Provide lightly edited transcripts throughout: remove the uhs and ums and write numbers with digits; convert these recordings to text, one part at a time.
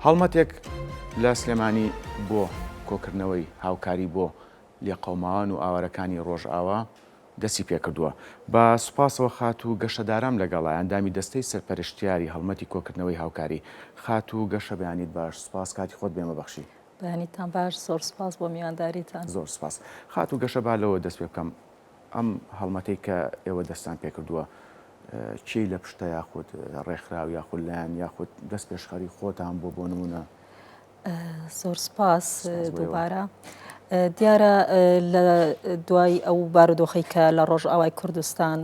هەڵمەتێک لە سلێمانی بۆ کۆکردنەوەی هاوکاری بۆ لێقەوماوان و ئاوارەکانی ڕۆژئاوا دەستی پێکردووە. بە سوپاسەوە خاتوو گەشە دارام لەگەڵە، ئەندامی دەستەی سەرپەرشتیاری هەڵمەتی کۆکردنەوەی هاوکاری. خاتوو گەشە بەیانیت باش، سوپاس کاتی خۆت بێمە بەخشی. بەیانیتان باش، زۆر سوپاس بۆ میوانداریتان. زۆر سوپاس. خاتوو گەشە با لەوە دەست پێ بکەم، ئەم هەڵمەتەی کە ئێوە دەستتان پێکردووە کێی لە پشتە یاخود ڕێکخراو یاخود لایەن یاخود دەست پێشخەری خۆتان بۆ بۆ نمونە؟ زۆر سپاس دووبارە. دیارە لە دوای ئەو بارودۆخی کە لە ڕۆژئاوای کوردستان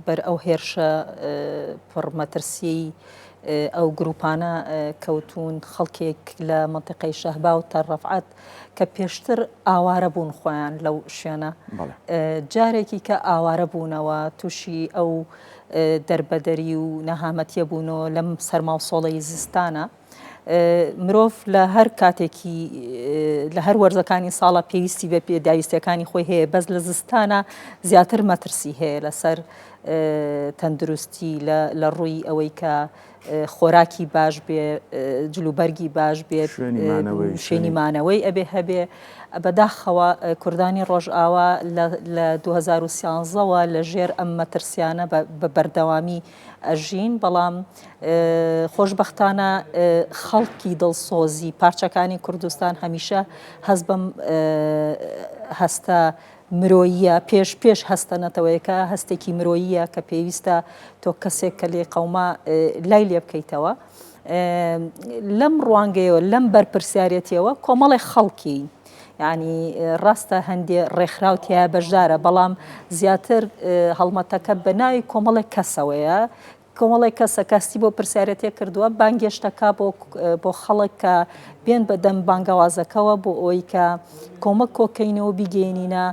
بەر ئەو هێرشە پڕ مەترسیەی ئەو گروپانە کەوتون خەڵکێک لە مەنتیقەی شەهبا و تەل ڕەفعەت کە پێشتر ئاوارە بوون خۆیان لەو شوێنە جارێکی کە ئاوارە بوونەوە تووشی ئەو دەربەدەری و نەهامەتیە بوونەوە لەم سەرما و سۆڵەی زستانە. مرۆڤ لە هەر کاتێکی لە هەر وەرزەکانی ساڵە پێویستی بە پێداویستیەکانی خۆی هەیە بەس لە زستانە زیاتر مەترسی هەیە لەسەر تەندروستی لە ڕووی ئەوەی کە خۆراکی باش بێ جلوبەرگی باش بێ شوێنی مانەوەی ئەبێ هەبێ بەداخەوە کوردانی ڕۆژئاوا لە 2013ەوە لە ژێر ئەم مەترسیانە بە بەردەوامی ئەژین، بەڵام خۆشبەختانە خەڵکی دڵسۆزی پارچەکانی کوردستان هەمیشە هەست بەم هەستە مرۆییە پێش پێش هەستە نەتەوەیەکە هەستێکی مرۆییە کە پێویستە تۆ کەسێک کە لێ قەوما لای لێ بکەیتەوە لەم ڕوانگەیەوە لەم بەرپرسیارەتیەوە کۆمەڵی خەڵکی یانی ڕاستە هەندێ ڕێکخراو تیایا بەشدارە بەڵام زیاتر هەڵمەتەکە بە ناوی کۆمەڵێک کەسەوەیە کۆمەڵێک کەسە کەستی بۆ پرسیارەتێ کردووە بانگێشتەکە بۆ بۆ خەڵک کە بێن بە دەم بانگەوازەکەوە بۆ ئەوەی کە کۆمەک کۆکەینەوە بیگەێنینە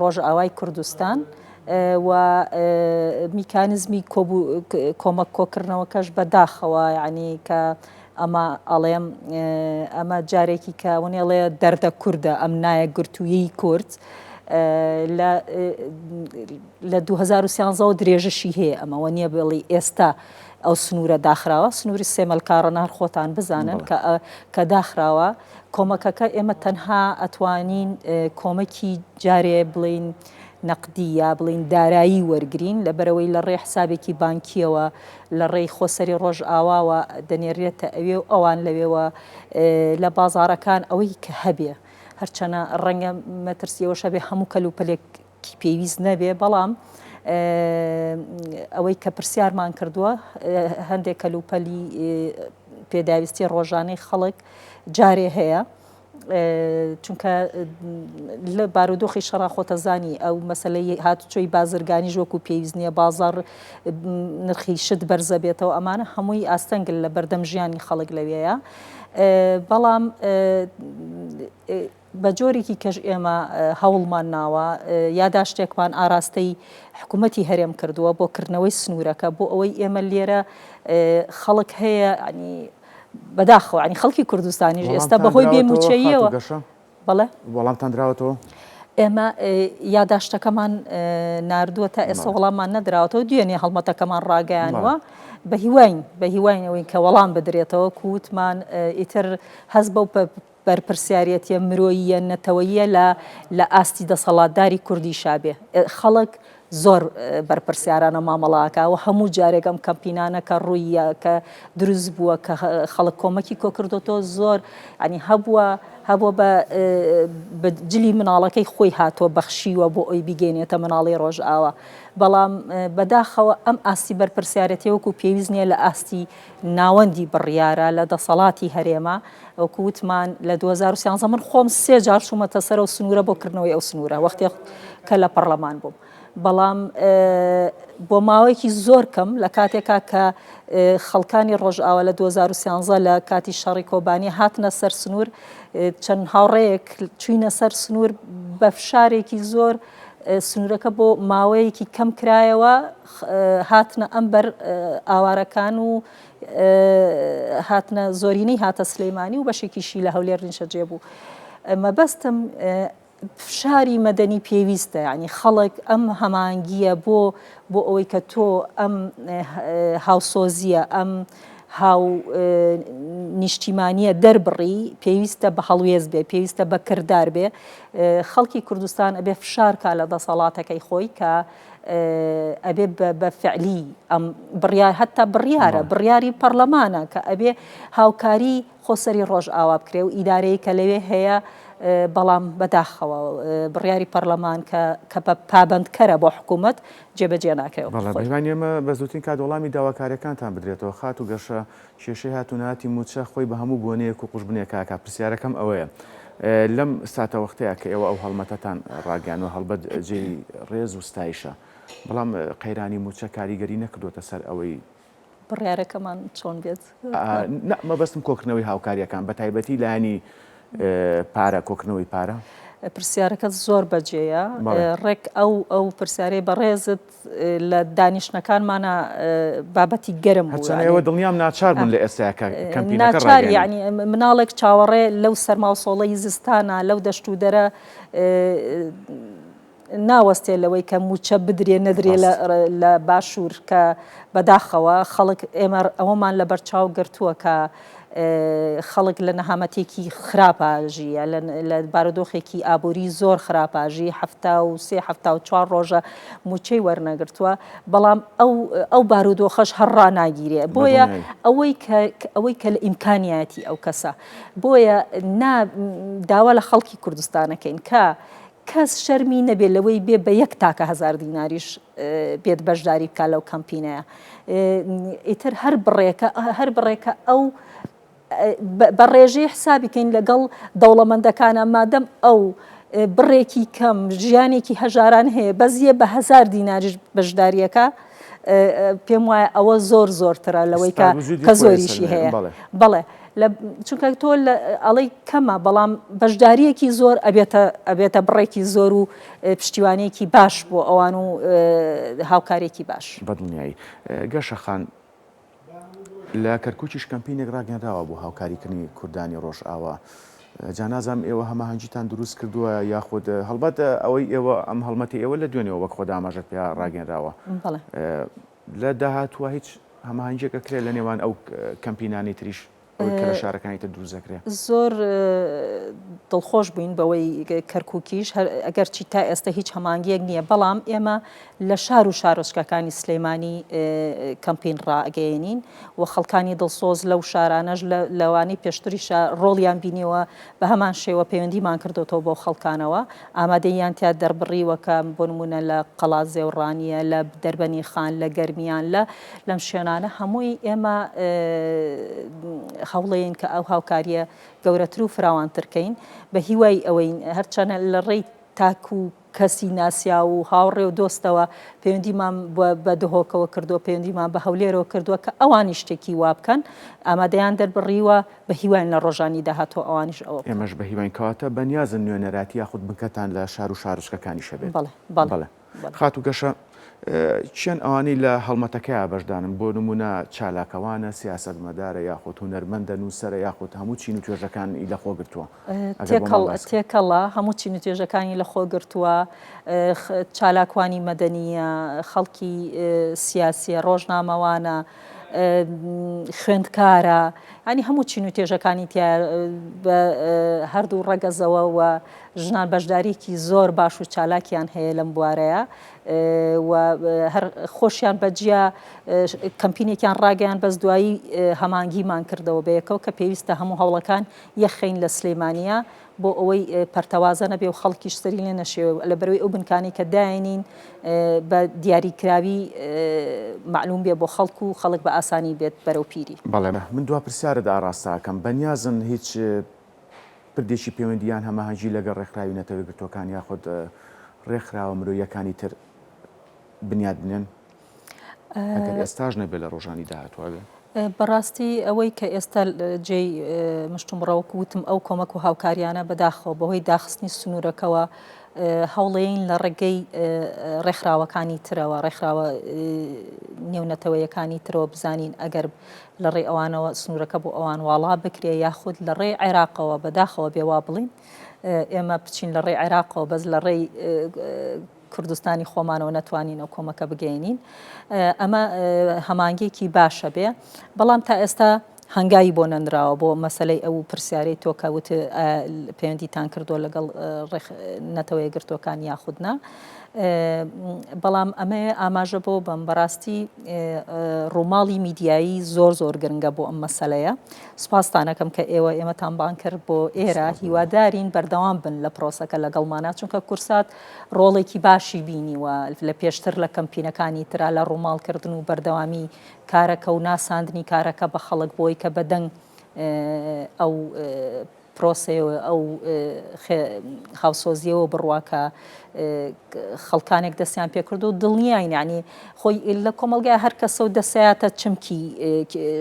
ڕۆژئاوای کوردستان و میکانزمی کۆمەک کۆکردنەوەکەش بەداخەوە یعنی کە ئەمە ئەڵێم ئەمە جارێکی کە ونێڵێ دەردە کوردە ئەم نایەکگرتوویی کورد لە لە 2013ەوە درێژەشی هەیە ئەمەوە نییە بڵی ئێستا ئەو سنوورە داخراوە سنووری سێمەلکاڕەنار خۆتان بزانن کە کە داخراوە کۆمەکەکە ئێمە تەنها ئەتوانین کۆمەکی جارێ بڵین نەقدی یا بڵین دارایی وەرگین لەبەرەوەی لە ڕێ حسابێکی بانکیەوە لە ڕێی خۆسەری ڕۆژئاواوە دەنێررێتە ئەوێ و ئەوان لەوێوە لە بازاڕەکان ئەوەی کە هەبێ هەرچەنە ڕەنگە مەترسی ئەوەش هەبێ هەموو کەلوپەلێکی پێویست نەبێ بەڵام ئەوەی کە پرسیارمان کردووە هەندێک کەلوپەلی پێداویستی ڕۆژانەی خەڵک جارێ هەیە. چونکە لە بارودۆخی شەڕا خۆتەزانی ئەو مەسلەی هاتوچۆی بازرگانیش وەکو پێویست نییە بازار نرخی شت بەرزە بێتەوە ئەمانە هەمووی ئاستەنگن لە بەردەم ژیانی خەڵک لەوێیە بەڵام بە جۆرێکی کەش ئێمە هەوڵمان ناوە یاداشتێکمان ئاراستەی حکوومەتی هەرێم کردووە بۆ کردنەوەی سنوورەکە بۆ ئەوەی ئێمە لێرە خەڵک هەیە ینی بەداخەوە ینی خەڵکی کوردستانیش ئێستا بەهۆی بێ مووچەییەوە بەڵێ وەڵامتان دراوەتەوە؟ ئێمە یاداشتەکەمان ناردووە تا ئێستا وەڵاممان نەدراوەتەوە دوێنێ هەڵمەتەکەمان ڕاگەیانوە بە هیواین بە هیواین ئەوەین کە وەڵام بدرێتەوە کووتمان ئیتر هەست بەو بەرپرسیارەتیە مرۆییە نەتەوەییە لە لە ئاستی دەسەڵاتداری کوردیشا بێ خەڵک زۆر بەرپرسیارانە مامەڵە ئەکا و هەموو جارێک ئەم کەمپینانە کە ڕوویە کە دروست بووە کە خەڵک کۆمەکی کۆکردۆتەوە زۆر ینی هەبووە هەبووە بە بە جلی مناڵەکەی خۆی هاتووە بەخشیوە بۆ ئەوی بیگەینێتە مناڵی ڕۆژئاوا بەڵام بەداخەوە ئەم ئاستی بەرپرسیارەتی وەکو پێویست نییە لە ئاستی ناوەندی بڕیارە لە دەسەڵاتی هەرێمە وەکو وتمان لە 2013 من خۆم سێ جار چوومەتە سەر ئەو سنوورە بۆ کردنەوەی ئەو سنوورە وەختێ کە لە پەڕلەمان بووم بەڵام بۆ ماوەیەکی زۆر کەم لە کاتێکا کە خەڵکانی ڕۆژئاوا لە 2013 لە کاتی شەڕی کۆبانی هاتنە سەر سنوور چەند هاوڕێیەک چوینە سەر سنوور بە فشارێکی زۆر سنوورەکە بۆ ماوەیەکی کەم کرایەوە هاتنە ئەم بەر ئاوارەکان و هاتنە زۆرینەی هاتە سلەیمانی و بەشێکیشی لە هەولێر نیشەجێ بوو. مەبەستم فشاری مەدەنی پێویستە یعنی خەڵک ئەم هەمانگیە بۆ بۆ ئەوەی کە تۆ ئەم هاوسۆزیە ئەم هاو نیشتیمانیە دەربڕی پێویستە بە هەڵوێست بێ پێویستە بە کردار بێ خەڵکی کوردستان ئەبێ فشار کا لە دەسەڵاتەکەی خۆی کە ئەبێ بە فعلی ئەم بڕیار هەتا بڕیارە بڕیاری پەرلەمانە کە ئەبێ هاوکاری خۆسەری ڕۆژئاوا بکرێ و ئیدارەی کە لەوێ هەیە بەڵام بەداخەوە بڕیاری پەرلەمان کە کە بە پابەندکەرە بۆ حکوومەت جێبەجێ ناکرێ. بەڵێ بەهیوای ئێمە بە زووترین کات وەڵامی داواکاریەکانتان بدرێتەوە خاتوو گەشە کێشەی هات و نەهاتی مووچە خۆی بە هەموو بۆنەیەک و قوژبنێک ئەکا پرسیارەکەم ئەوەیە لەم ساتەوەختەیا کە ئێوە ئەو هەڵمەتەتان ڕاگەیاندوە هەڵبەت جێی ڕێز و ستایشە بەڵام قەیرانی مووچە کاریگەری نەکردۆتە سەر ئەوەی بڕیارەکەمان چۆن بێت؟ نا مەبەستم کۆکردنەوەی هاوکارییەکان بە تایبەتی لایەنی پارە کۆکردنەوەی پارە. پرسیارەکەت زۆر بەجێیە ڕێک ئەو ئەو پرسیارەی بەڕێزت لە دانیشتنەکانمانە بابەتی گەرم بوو. هەرچەندە ئێوە دڵنیام ناچار بوون لە ئێستا کە کەمپینەکە ناچار یعنی مناڵێک چاوەڕێ لەو سەرما و سۆڵەی زستانە لەو دەشت و دەرە ناوەستێ لەوەی کە مووچە بدرێ نەدرێ لە باشوور کە بەداخەوە خەڵک ئێمە ئەوەمان لە بەرچاو گرتووە کە خەڵک لە نەهامەتێکی خراپا ژیە لە بارودۆخێکی ئابووری زۆر خراپا ژی 73 74 ڕۆژە مووچەی وەرنەگرتووە بەڵام ئەو ئەو بارودۆخەش هەر ڕاناگیرێ بۆیە ئەوەی کە ئەوەی کە لە ئیمکانیاتی ئەو کەسە بۆیە نا داوا لە خەڵکی کوردستانەکەین کە کەس شەرمی نەبێ لەوەی بێ بە یەک تاکە هەزار دیناریش بێت بەشداری بکا لەو کەمپینەیە ئیتر هەر بڕێکە هەر بڕێکە ئەو بە ڕێژەی حسابی کەین لەگەڵ دەوڵەمەندەکانە مادەم ئەو بڕێکی کەم ژیانێکی هەژاران هەیە بەزیە بە هەزار دیناریش بەشداریەکە پێم وایە ئەوە زۆر زۆرترە لەوەی کە کە زۆریشی هەیە بەڵێ لە چونکە تۆ لە ئەڵێی کەمە بەڵام بەشداریەکی زۆر ئەبێتە ئەبێتە بڕێکی زۆر و پشتیوانێکی باش بۆ ئەوان و هاوکارێکی باش. بەدڵنیایی. گەشە خان، لە کەرکوکیش کەمپینێک ڕاگەنراوە بۆ هاوکاریکردنی کوردانی ڕۆژئاوا. جا نازانم ئێوە هەماهەنگیتان دروست کردووە یاخود هەڵبەت ئەوەی ئێوە ئەم هەڵمەتی ئێوە لە دوێنێوە وەک خۆت ئاماژەت پێ ڕاگەنراوە. بەڵێ. لە داهاتووە هیچ هەماهەنگیەک ئەکرێت لە نێوان ئەو کەمپینانەی تریش ئەوەی کە لە شارەکانی تر دروست دەکرێت؟ زۆر دڵخۆش بووین بەوەی کەرکووکیش ئەگەرچی تا ئێستا هیچ هەمانگیەک نییە بەڵام ئێمە لە شار و شارۆچکەکانی سلێمانی کەمپین ڕائەگەیەنین و خەڵکانی دڵسۆز لەو شارانەش لەوانەی پێشتریشە ڕۆڵیان بینیوە بە هەمان شێوە پەیوەندیمان کردۆتەوە بەو خەڵکانەوە ئامادەییان تیا دەربڕیوە کە بۆ نموونە لە قەڵادزێ و ڕانیە، لە دەربەنی خان، لە گەرمیان، لە لەم شوێنانە هەمووی ئێمە هەوڵێین کە ئەو هاوکارییە گەورەتر و فراوانتر کەین بە هیوای ئەوەین هەرچەنە لە ڕێی تاک و کەسی ناسیاو و هاوڕێ و دۆستەوە پەیوەندیمان بە دهۆکەوە کردووە، پەیوەندیمان بە هەولێرەوە کردووە کە ئەوانیش شتێکی وا بکەن، ئامادەیان دەربڕیوە، بە هیواین لە ڕۆژانی داهاتوو ئەوانیش ئەوە بکەن. ئێمەش بە هیواین. کەواتە بەنیازن نوێنەرایەتی یاخود بنکەتان لە شار و شارۆچکەکانیش هەبێت؟ بەڵێ، بەڵێ، بەڵێ. خاتوو گەشە، کێن ئەوانەی لە هەڵمەتەکەیا بەشدارن؟ بۆ نموونە چالاکەوانە، سیاسەتمەدارە یاخود هونەرمەندە، نووسەرە یاخود هەموو چین و توێژەکانی لەخۆ گرتووە؟ ئەگەر بۆمان باس کەی. تێکەڵە، هەموو چین و توێژەکانی لەخۆ گرتووە، چالاکوانی مەدەنییە، خەڵکی سیاسییە، ڕۆژنامەوانە، خوێندکارە، یانی هەموو چین و توێژەکانی تیایە بە هەردوو ڕەگەزەوە و ژنان بەشدارییەکی زۆر باش و چالاکیان هەیە لەم بوارەیە و هەر خۆشیان بە جیا کەمپینێکیان ڕاگەیان بەس دوایی هەمانگیمان کردەوە بەیەکەوە کە پێویستە هەموو هەوڵەکان یەخەین لە سلێمانییە بۆ ئەوەی پەرتەوازە نەبێ و خەڵکیش سەری لێ نەشێوێ و لەبەرئەوەی ئەو بنکانەی کە داینین بە دیاریکراوی مەعلوم بێ بۆ خەڵک و خەڵک بە ئاسانی بێت بەرەو پیری. بەڵێ من دوا پرسیارت ئاڕاستە ئەکەم، بەنیازن هیچ پردێکی پەیوەندی یان هەماهەنگی لەگەڵ ڕێکخراوی نەتەوە یەکگرتووەکان یاخود ڕێکخراوە مرۆییەکانی تر بنیات بنێن؟ ئەگەر ئێستاش نەبێ لە ڕۆژانی داهاتووا بێ؟ بەڕاستی ئەوەی کە ئێستا جێی مشتومڕە وەکو وتم ئەو کۆمەک و هاوکاریانە بەداخەوە بەهۆی داخستنی سنوورەکەوە هەوڵێین لە ڕێگەی ڕێکخراوەکانی ترەوە ڕێکخراوە نێونەتەوەیەکانی ترەوە بزانین ئەگەر لە ڕێی ئەوانەوە سنوورەکە بۆ ئەوان واڵا بکرێ یاخود لە ڕێی عێراقەوە بەداخەوە بێ وا بڵین ئێمە بچین لە ڕێی عێراقەوە بەس لە ڕێی کوردستانی خۆمانەوە نەتوانین ئەو کۆمەکە بگەیەنین ئەمە هەمانگێکی باشە بێ بەڵام تا ئێستا هەنگاوی بۆ نەنراوە بۆ مەسەلەی ئەو پرسیارەی تۆ کە وت پەیوەندیتان کردووە لەگەڵ نەتەوە یەکگرتووەکان یاخود نا بەڵام ئەمەیە ئاماژە بۆ بەم بەڕاستی ڕووماڵی میدیایی زۆر زۆر گرنگە بۆ ئەم مەسەلەیە سپاستانەکەم کە ئێوە ئێمەتان بان کرد بۆ ئێرە هیوادارین بەردەوام بن لە پرۆسەکە لەگەڵمانە چونکە کورسات ڕۆڵێکی باشی بینیوە لە پێشتر لە کەمپینەکانی ترا لە ڕووماڵکردن و بەردەوامی کارەکە و ناساندنی کارەکە بە خەڵک بۆی کە بە دەنگ ئەو پرۆسەیەوە ئەو هاوسۆزیەوە بڕوا کە خەڵکانێک دەستیان پێکرد و دڵنیاین یعنی خۆی لە کۆمەڵگای هەر کەسە و دەسەیاتە چمکی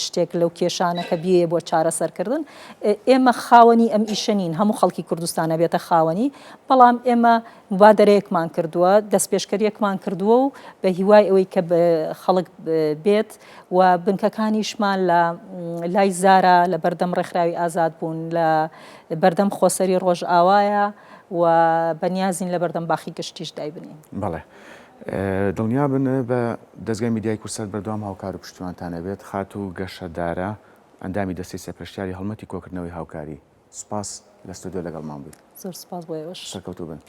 شتێک لەو کێشانە کە بیێ بۆ چارەسەرکردن ئێمە خاوەنی ئەم ئیشە نین هەموو خەڵکی کوردستانە بێتە خاوەنی بەڵام ئێمە موبادەرەیەکمان کردووە، دەستپێشکەرییەکمان کردووە و بە هیوای ئەوەی کە خەڵک بێت و بنکەکانیشمان لە لای زارا لە بەردەم ڕێکخراوی ئازاد بوون لە بەردەم خۆسەری ڕۆژئاوایە و بەنیازین لە بەردەم باخی گشتیش دایبنین. بەڵێ دڵنیابن بە دەزگای میدیای کوردسات بەردەوام هاوکار و پشتیوانتان ئەبێت. خاتوو گەشە دارا ئەندامی دەستەی سەرپەرشتیاری هەڵمەتی کۆکردنەوەی هاوکاری سوپاس لە ستۆدیۆ لەگەڵمان بووی. زۆر سوپاس بۆ ئێوەش. سەرکەوتوو بن.